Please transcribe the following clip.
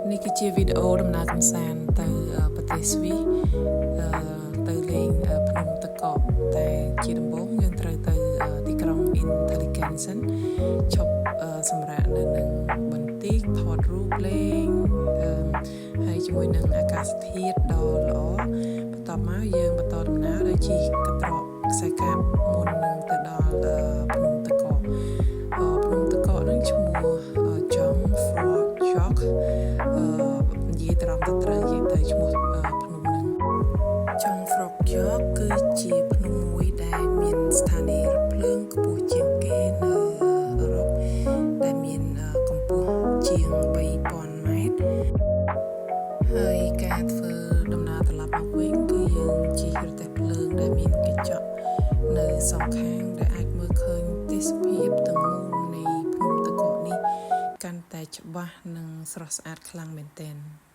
នេះគឺជាវីដេអូដំណើរកម្សាន្តទៅប្រទេសស្វីសអឺទៅលេងភ្នំទឹកកកតែជាដំបូងយើងត្រូវទៅទីក្រុង Interlaken សិនឈប់សម្រាកនៅនឹងបន្តិចថតរូបលេងអឺហើយជាមួយនឹងអាកាសធាតុដ៏ល្អបន្ទាប់មកយើងបន្តដំណើរដោយជិះកន្ត្រកខ្សែកាបមុននឹងទៅដល់ភ្នំទឹកកកភ្នំទឹកកកនឹងឈ្មោះ Jungfraujoch អឺនិយាយត្រង់ទៅត្រូវនិយាយទៅឈ្មោះភ្នំហ្នឹង Jungfraujoch គឺជាភ្នំមួយដែលមានស្ថានីយ៍រថភ្លើងខ្ពស់ជាងគេនៅអឺរ៉ុបដែលមានកម្ពស់ជាង3000ម៉ែត្រហើយការធ្វើដំណើរត្រឡប់មកវិញគឺយើងជិះរទេះភ្លើងដែលមានកញ្ចក់នៅសងខាងដែលអាចមើលឃើញទេសភាពទាំងមូលនៃភ្នំទឹកកកនេះកាន់តែច្បាស់និងស្រស់ស្អាតខ្លាំងមែនទែន។